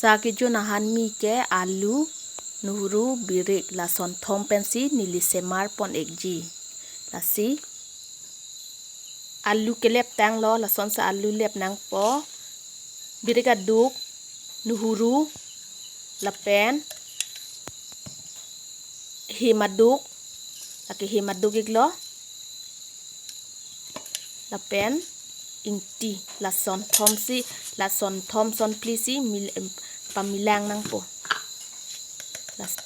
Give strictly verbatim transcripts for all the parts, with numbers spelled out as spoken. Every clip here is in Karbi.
Dak kejun ahan mi ke alu, nuhuru, birik, lason thom pensi neli semar pon ikji. Lasi alu kelep tanglo, lasonsi alu lep nangpo. Birik aduk, nuhuru, lapen hem aduk, lake hem aduk iklo. Lapen ingti, lason thomsi, lason thom son phli si mil-, em, pamilang nangpo. Las-,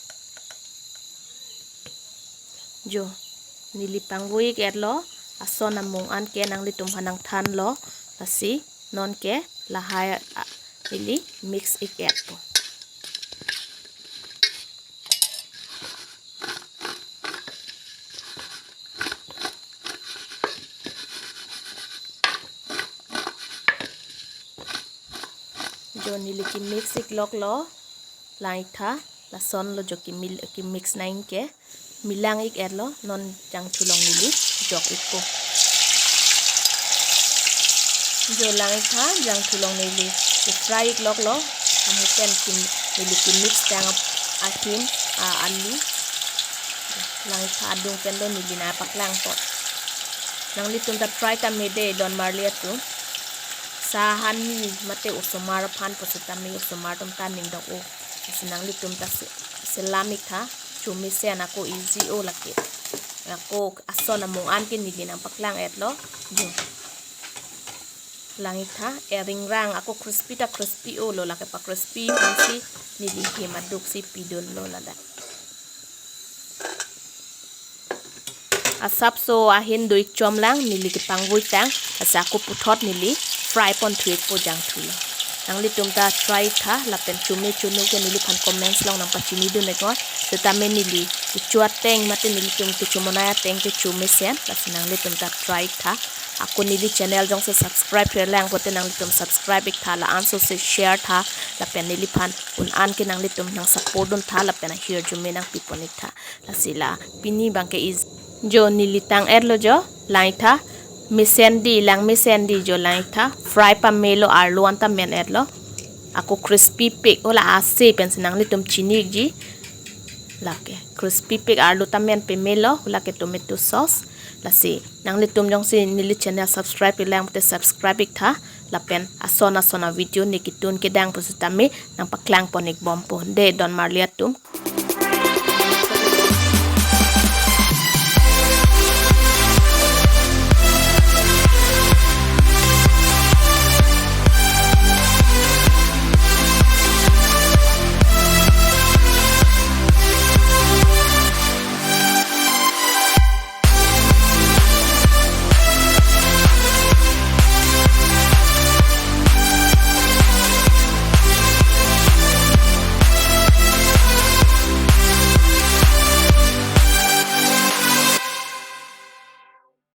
jo, neli pangvoi ik etlo, ason amung an ke nanglitum aphan nangthanlo, lasi non ke lahai, a, neli mix ik etpo. Jo, neli kemix ikloklo, lang ik tha, lasonlo jo kemil-, kemix nang ke, milang ik etlo, non jangthu along neli jok ikpo. Jo, lang ik tha, jangthu along neli ke-fry ikloklo, amu pen kim-, neli kemix tang ap-, ahim, a, alu. Lang ik tha, adung pen do neli nangpaklangpo. Nanglitum ta try tame dei, don marli atum. Sa ahan mi mate osomar aphan pusitame osomar atum ta ning dok-o. Lasi nanglitum ta se-, selam ik tha, chomesen ako easy o lake. Ako ason amung an ke neli nangpaklang etlo. Jo. Lang ik tha, eringrang ako crispy ta crispy olo, lake pa-crispy pensi neli hem aduk si pidunlo ladak. Asapso ahin do ik chomlang, neli kepangvoi tang, lasi ako puthot neli fry pon thu ikpo jangthu along. Nanglitum ta try ik tha, lapen chome chono ke neliphan comments along nangpachinidun iknon, setame neli kecho ateng mate nelitum kechomonai ateng ke chomesen, lasi nanglitum ta try ik tha. Ako neli channel jongsi subscribe-re lang pote nanglitum subscribe ik tha, la-anso si share tha, lapen neliphan un an ke nanglitum nang support dun tha, lapen ahirjume nangpi pon ik tha. Lasi la pini abang ke is-, jo, neli tang etlo jo, lang ik tha, mesen dei, lang mesen dei jo, lang ik tha, fry pamelo, arlo an ta men etlo. Ako crispy pik, hala ase pensi nanglitum chini ikji. Lake crispy pik, arlo ta men pamelo, lake tomato sauce. Lasi nanglitum jongsi neli channel subscribe-re lang pote subscribe ik tha, lapen ason ason avideo ne ketun kedang pusitame nangpaklang pon ik bompo dei, don marli atum.